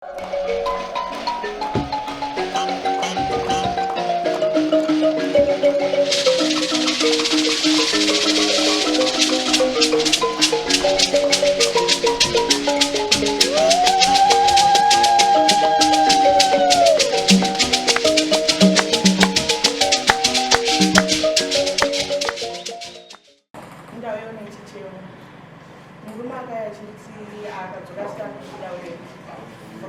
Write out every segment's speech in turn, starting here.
Ndauya nechichemo. Murume akauya achinditi akadzoka achiti anokuda uye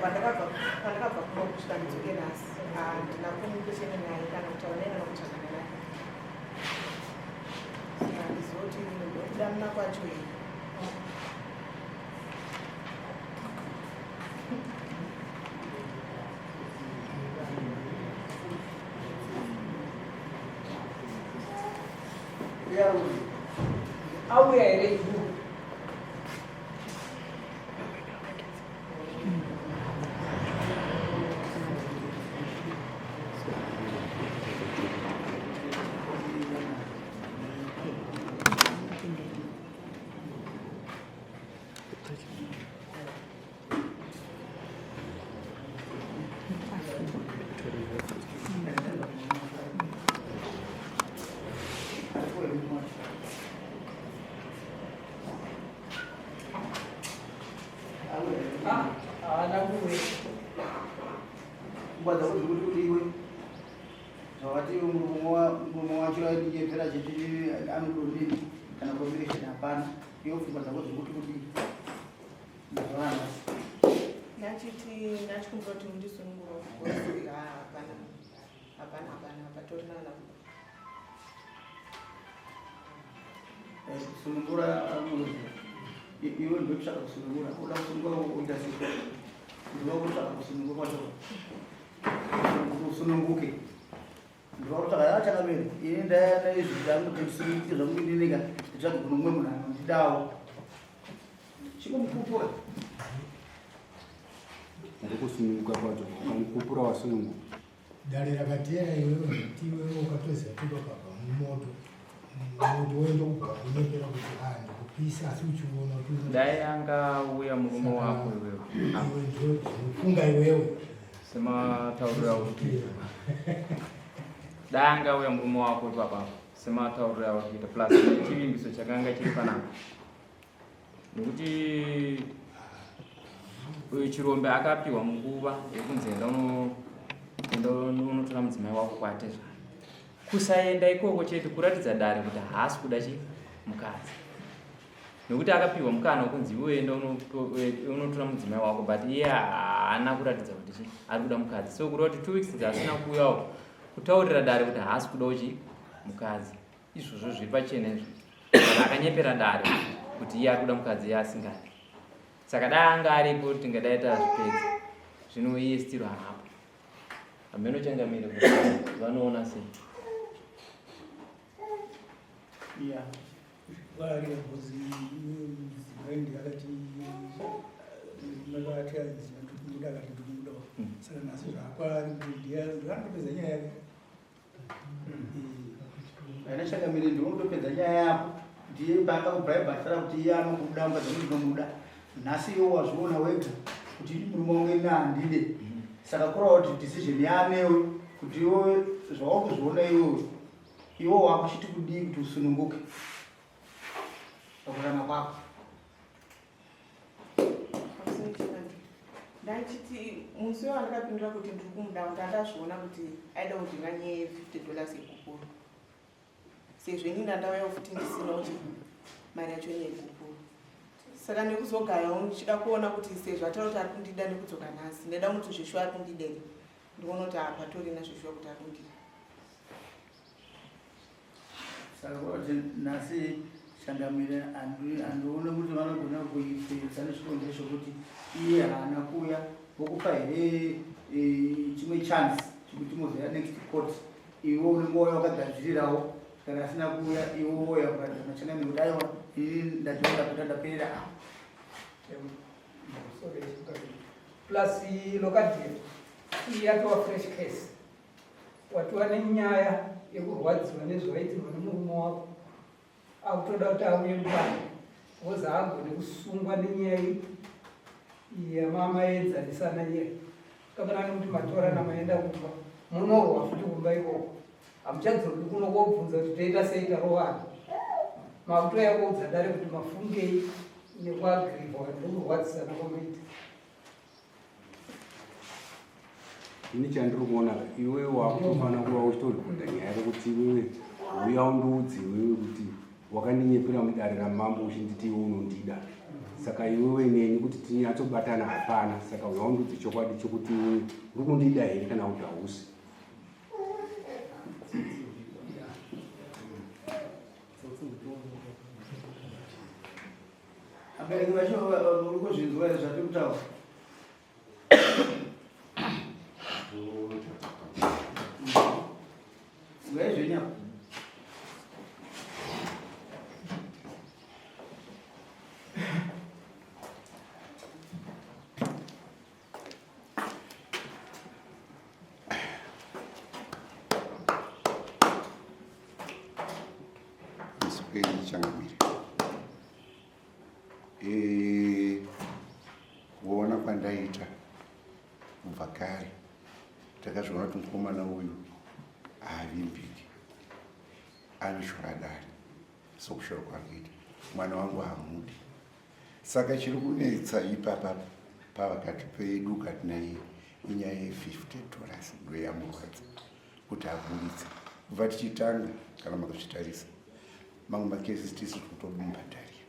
pandakabva pandakabva kuno kusvika ndidzoke nhasi handina communication naye kana kutaura naye kana kutsvagana naye. Saka handizivi kuti ndokudanana kwacho here. Auya here ihu? Haana kuuya. Ngwadza kuti kuti kuti iwe zvawati murume wacho ainyepera chiti anododini kana combination hapana iwe pfungwa dzako dzekuti kuti mazuva Ndachiti ndachikumbira kuti mundisunungure because hapana hapana hapana hapatorina kana kusunungura iwe ndotsvaka kusunungura uda kusunungura uita sei ndiwa kutsvaka kusunungura kwacho usununguke ndiwa kutsvaka yachakamira ini ndayana izvi ndakuti ndisununguke zvangu inini ka nditsvage kuno mumwe munhu anondidawo chikomupupura Ndikusununguka kwacho ukamupupura wasununguka. Dare rakateera iwewe nekuti iwewe ukatoziva kuti wakabva mumoto moto woenda kubva kunyepera kuti a ndikupisa asi uchiona kuti Dai anga uya murume wako iwewe. iwe ndio zvinofunga iwewe Sematauriro auri kuita. Dai anga uya murume wako ipapa sematauriro auri kuita plus nechivimbiso chakanga chiri panapa. Nekuti uyu Chirombe akapiwa munguva yekunzi enda enda unotora mudzimai wako kwatezvara. Kusaenda ikoko chete kuratidza dare kuti haasi kuda chi mukadzi. Nekuti akapiwa mukana wekunzi iwe enda unotora mudzimai wako but iye haana kuratidza kuti chi ari kuda mukadzi. So kureva kuti 2 weeks dzaasina kuuyawo kutaurira dare kuti haasi kudawo chi mukadzi. Izvozvo zviri pachena izvo. Saka akanyepera dare kuti iye ari kuda mukadzi iye asingadi. Saka dai anga aripo tingadai tazvipedza. Zvino iye still haapo. Hameno changamire kuti vanoona sei. Yeah. Vari ngozi mudzimai akati makati ndikumuda akati ndikumudawo saka nhasi zvaakwari kuti ndiye anotopedza nyaya yake. Aina changamire ndiwe unotopedza nyaya yako ndiye panga kubribe achitaura kuti iye anokuda mukadzi wangu ndinomuda nhasi iwe wazviona wega kuti murume wangu ini handide saka kureva kuti decision yaanewe kuti iwe zvauri kuzviona iwewe iwe wakuchiti kudii kuti usununguke pakurarama kwako. Ndachiti musi wandakapindura kuti ndiri kumuda ndandazviona kuti aida kudhinga nyaya ye50 dollars yegupuro sezvo ini ndandauyawo futi ndisina kuti mari yacho yegupuro saka nekuzogayawo ndichida kuona kuti sezvo ataura kuti ari kundida nekudzoka nhasi ndaida kuti zveshuwa ari kundida here ndikuona kuti hapatorina zveshuwa kuti ari kundida. Saka kuti nhasi changamire handione kuti vanogona kuipedza nechikonzero chokuti iye haana kuuya vokupa here chimwe chance chekuti mozoya next court iwe unenge wauya wakagadzirirawo kana asina kuuya iwe wouya kuratidza machangamire kuti aiwa ini ndachiona ndapota ndaperera apa. Sorry, plus lokadie iyi yatova fresh case. Watova nenyaya yekurwadziwa nezvawaitirwa nemurume wako akutoda kuti auye mupano wozi haagone kusungwa nenyaya ipi. Yamamaedzanisana nyaya kafanana nekuti matorana maenda kumba munorwa futi kumba ikoko hamuchadzoki kuno kobvunza kuti toita sei tarovana makutoya koudza dare kuti mafungei nekuagrivwa nekurwadzisana kwamaita. Ini chandiri kuona, iwewe wakutofanira kuva uchitoripota nyaya yako kuti iwewe uya undiudze iwewe kuti wakandinyepera mudare ramambo uchinditi iwe unondida, saka iwewe neni kuti tinyatsobatana hapana. Saka uya undiudze chokwadi chokuti iwewe uri kundida here kana kuti hausi. Abereki vacho uri kuzvinzwa here zvatiri kutaura? Uyai zvenyu apa. Musweri changamire. Kuona kwandaita kubva kare, takazviona kuti mukomana uyu haavimbiki, anoshora dare sokushora kwaanoita. Mwana wangu haamudi. Saka chiri kunetsa ipapa pavakati pedu kati naiye inyaya ye$50 ndoyamurwadza kuti aburitse. Kubva tichitanga, kana makazvitarisa, mamwe macases tisu kutomubhadharira,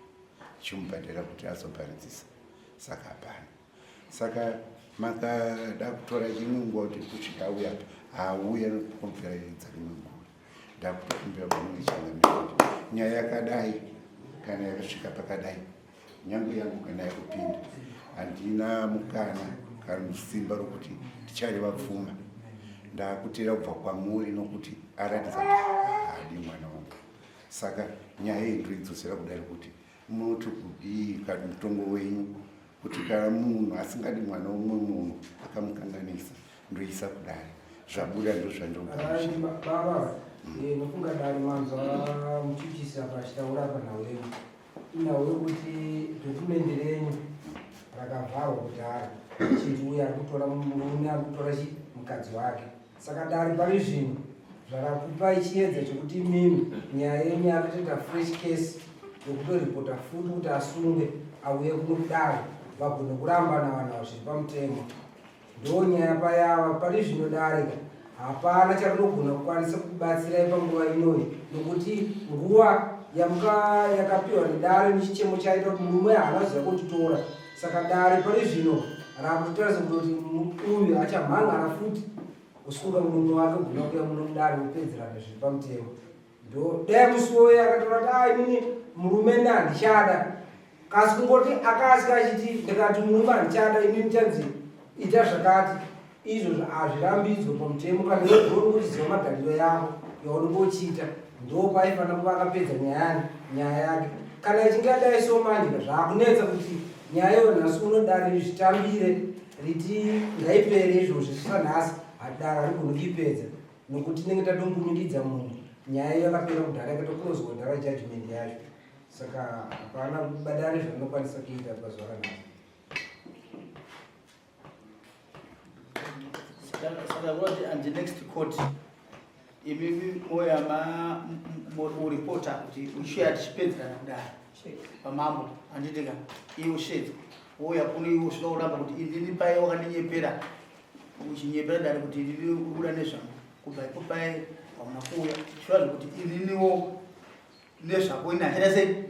tichimubhadhara kuti azobharidzisa, saka hapana. Saka makada kutora chimwe nguva kuti kusvika auya apa, haauya nokukomberedza rimwe nguva. Ndakutokumbira kwamuri changamire kuti nyaya yakadai kana yakasvika pakadai, nyange yangu kana yakupinda, handina mukana kana simba rokuti ndichareva pfuma. Ndakutera kubva kwamuri nokuti aratidza kuti haadi mwana wangu. Saka nyaya iyi ndoidzosera kudai kuti munoti kudii kana mutongo wenyu kuti kana munhu asingadi mwana umwe munhu akamukanganisa, ndoisa kudare, zvabuda ndozvandinogamuchira. Baba, nokunga dare manzwa muchuchisi apa achitaura panhau yenyu, inhau yekuti dhokumendi renyu rakavharwa kudhara chiti uyo ari kutora murume ari kutora chi mukadzi wake. Saka dare pari zvino zvarakupai chiedza chekuti mimi nyaya yenyu yakutoita fresh case yokutoripota futi kuti asungwe auye kuno kudare vagone kurambana vanhu ava zviri pamutemo. Ndo nyaya payava pari zvino. Dare hapana charinogona kukwanisa kukubatsirai panguva inoyi nokuti nguva yamuka yakapiwa nedare nechichemo chaita kuti murume haana kuziva kutitora. Saka dare pari zvino rakutotarisa kutoti uyu achamhangara futi kusunga murume wake kugona kuya muno mudare wopedzerana zviri pamutemo. Ndo dai musi woyo akatora kuti a inini murume ndi handichada, kasi kungoti akasya achiti ndikati murume handichada inini chanzi ita zvakati, izvozvo hazvirambidzwe pamutemo. Kana iwe uri kuchiziva magariro yako yaunenge uchiita, ndo paifanira kuva akapedza nyaya nyaya yake. Kana ichinge adai so manje zvaakunetsa kuti nyaya iyo nhasi unodare zvitambire riti ngaipere izvozvi zvisanhasi hadare harigoni kuipedza nokuti tinenge tatombunyikidza munhu. Nyaya iyo yakapera kudhara, yakatokurozwa kudhara judgment yacho. Saka hapana badare zvarinokwanisa kuita pazuva ranhasi. Saka what and the next court, imimi moya ma uripota kuti uchiya tichipedzerana kudai pamambo, handitika iwe ushedzwa wouya kuno, iwe usvika kuramba kuti inini pai wakandinyepera uchinyepera dare kuti inini uri kuda nezvangu. Kubva ipo pai hauna kuuya, shuwa zvekuti ininiwo nezvako ini handichada sei,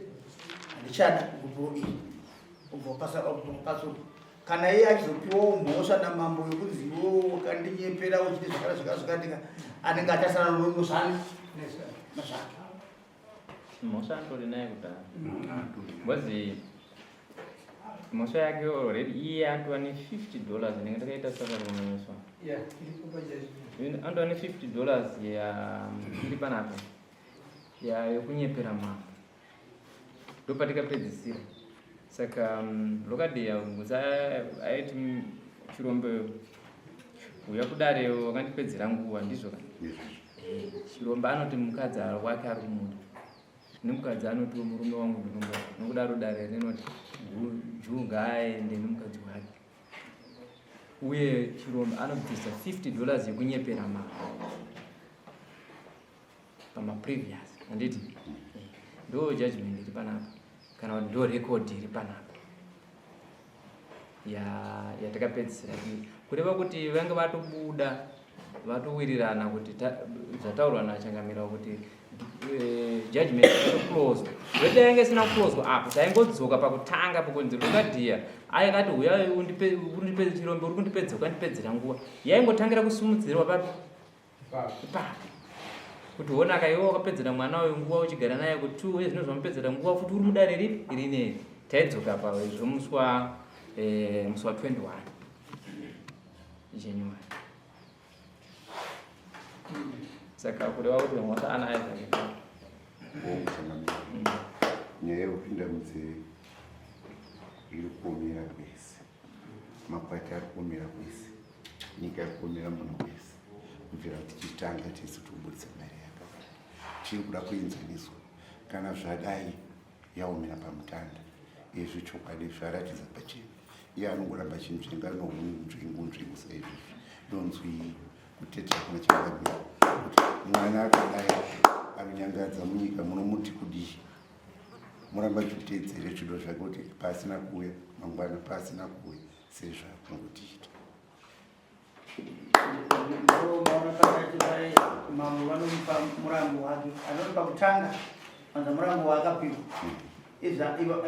handichada gupuro iyi. Ubva wapasura. Kana iye achizopiwawo mhosva namambo yekunzi iwewo wakandinyepera uchiti zvakada zvakada zvakatika, anenge atasana nozvani nazvake. Mhosva atori naye kudhara because mhosva yake already iye atova ne$50 inenge ndakaita saka kunoneswa. Yeah, iripo pajudgment. Anotova ne$50 ya iri panapa ya yokunyepera mambo, ndopatikapedzisira. Saka Lokadeya musa aiti Chirombe uya kudare wakandipedzera nguva, ndizvo ka? Chirombe anoti mukadzi wake ari kumuda. Nemukadzi anotiwo murume wangu ndinomuda. Nokudaro dare rinoti Juu ngaaende nemukadzi wake. Uye Chirombe anobvisa 50 dollars yekunyepera mambo pamaprevious handiti ndo judgment iri panapa kana kuti ndo record iri panapa yatakapedzisira ya kureva kuti vange vatobuda vatowirirana kuti zvataurwa nachangamira kuti eh, judgment yatocloswa weda yange isina kucloswa apo taingodzoka pakutanga pokunzi rukadhiya aikati huya undipe chirombe uri kundipedza ukandipedzera nguva yaingotangira kusimudzirwa papi ipapo kuti honaka iwe wakapedzera mwana uyu nguva uchigara naye kuti uye zvino zvamupedzera nguva futi uri mudare ripi rineri taidzoka pa zvomusi wa eh, musi wa 21 January saka kureva kuti mhosva anayo zvake nyaya yekupinda munzeve iri kuomera kwese makwati ari kuomera kwese nyika iri kuomera munhu wese kubvira tichitanga tese tikuburitsa mari yakadai tiri kuda kuenzaniswa kana zvadai yaomera pamutanda izvi chokwadi zvaratidza pachena iye anongoramba achinzvenga nounzvengu nzvengu saizvizvi ndonzwii kutete hakuna chakabira kuti mwana akadai anonyangadza munyika munomuti kudii muramba chiteedzere zvido zvake kuti pasina kuuya mangwana pasina kuuya sezvakungotiita Maona pakati pai mambo vanomupa murambo wake anoti pakutanga anza murambo waakapiwa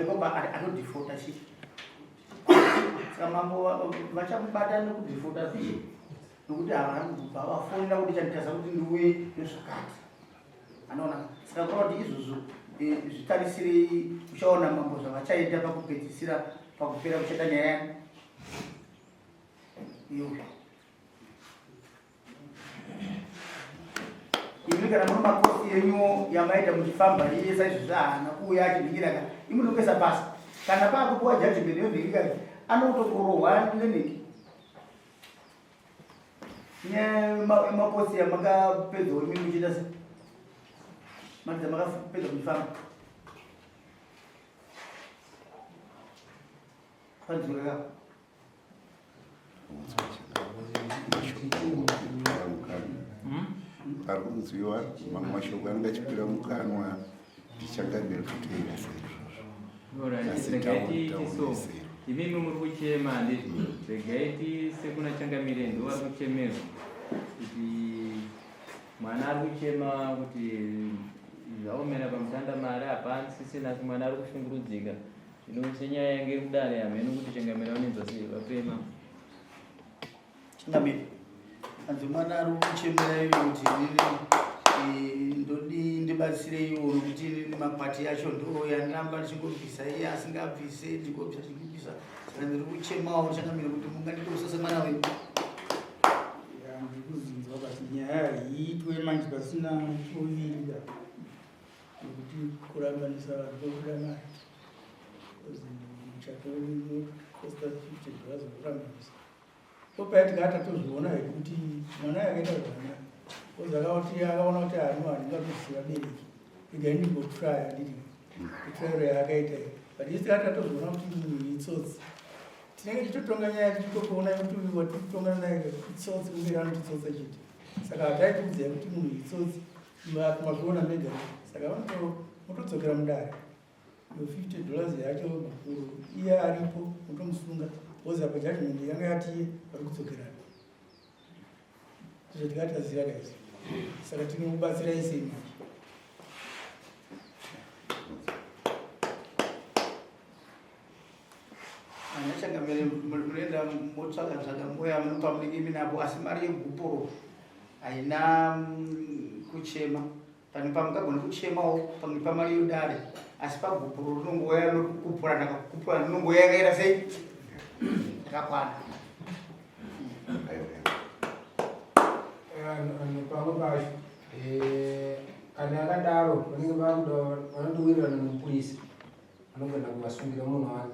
ipopa atodifota chi saka mambo vachamubata nekudifota fishi nokuti havana kubva vafonera kuti chanditasa kuti ndiuye nezvakati anoona saka kureva kuti izvozvo eh, zvitarisirei uchaona mambo zvavachaita pakupedzisira pakupera kuchata nyaya iyoyo imi kana muri makosi yenyu yamaita muchifamba iye saizvozvi haana kuuya achinhingira ka imi munokuisa pasi kana paakupiwa judgment yonhingika anotokorohwa neneki nyaya yemakosi yamakapedzawo imi muchiita se mari dzamakapedza muchifamba panzwiraka Pari kunzwiwa mamwe mashoko anenge achipira mukanwa ndichangamire kuteera saizvozvo. Imimi muri kuchema handiti? Regai tiise kuna changamire ndo vari kuchemerwa kuti mwana ari kuchema kuti zvaomera pamutanda mari hapana sisina asi mwana ari kushungurudzika. Zvino senyaya yange iri mudare hameno kuti changamire vanonzwa sei vapema. Changamire. Hanzi mwana ari kuchemera iwe kuti inini eh, ndodii ndibatsireiwo nokuti inini makwati acho ndo yandiramba ndichingobvisa iye asingabvise ndichingobvisa ndichingobvisa saka ndiri kuchemawo changamire kuti munganditosa semwana wenyu. Ya, ndiri kuzinzwa but nyaya haiitwe manje pasina chovirira nekuti kurambanisa vanhu kwokuda mari Because muchato unokosta 50 dollars wekurambanisa popaya tingaa tatozviona hedu kuti mwana yakaita zvakanaka bcause akati akaona kuti ano handingatoziva bereki regai ndimbotraya handiti kutrayiro yaakaita iyo but isi tingaa tatozviona kuti munhu itsotsi tinenge tichitotonga nyaya tichitokuona kuti uyu watitongana naye itsotsi kumberi anotitsotsa chete saka hataikuudzai kuti munhu itsotsi mazviona mega saka motodzokera mudare Iyo 50 dollars yacho gupuro iye aripo motomusunga because apa judgment yanga yati vari kudzokerana izvo tikati taziva kaizvi saka tinokubatsirai sei manje Ana changamire munoenda motsvaga tsvaga mbuya munopa munenge minapo asi mari yegupuro haina kuchema Pane pamungagona kuchemawo pamwe pamari yodare asi pagupuro rinongouya nokupurana kakupurana rinongouya yakaita sei yakakwana. Pamwe pacho eh, kana yakadaro vanenge vakuda vanotowirirana nemupurisa anogona kuvasungira munhu wani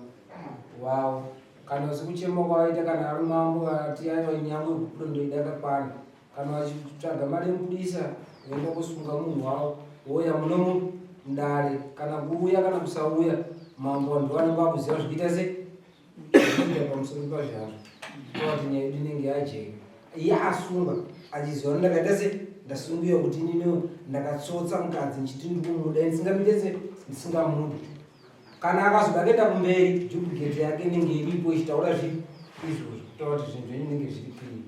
wavo kana sekuchema kwavaita kana ari mambo ati aiwa nyangwe gupuro ndoida yakakwana kana vachitsvaga mari yekubudisa voenda kusunga munhu wavo voya munomu mudare kana kuuya kana kusauya, mambo ndo vanenge vakuziva zvikuita se zvikuita pamusoro pazvazvo, kuti nyaya yedu inenge yajeka. Iye asunga achiziva kuti ndakaita se ndasungiwa kuti inini ndakatsotsa mukadzi ndichiti ndikumuda, ndisingamuite se ndisingamudi. Kana akazoda kuenda kumberi, duplicate yake inenge iripo ichitaura zvi izvozvo, kutaura kuti zvinhu zvenyu zvinenge zviri clear.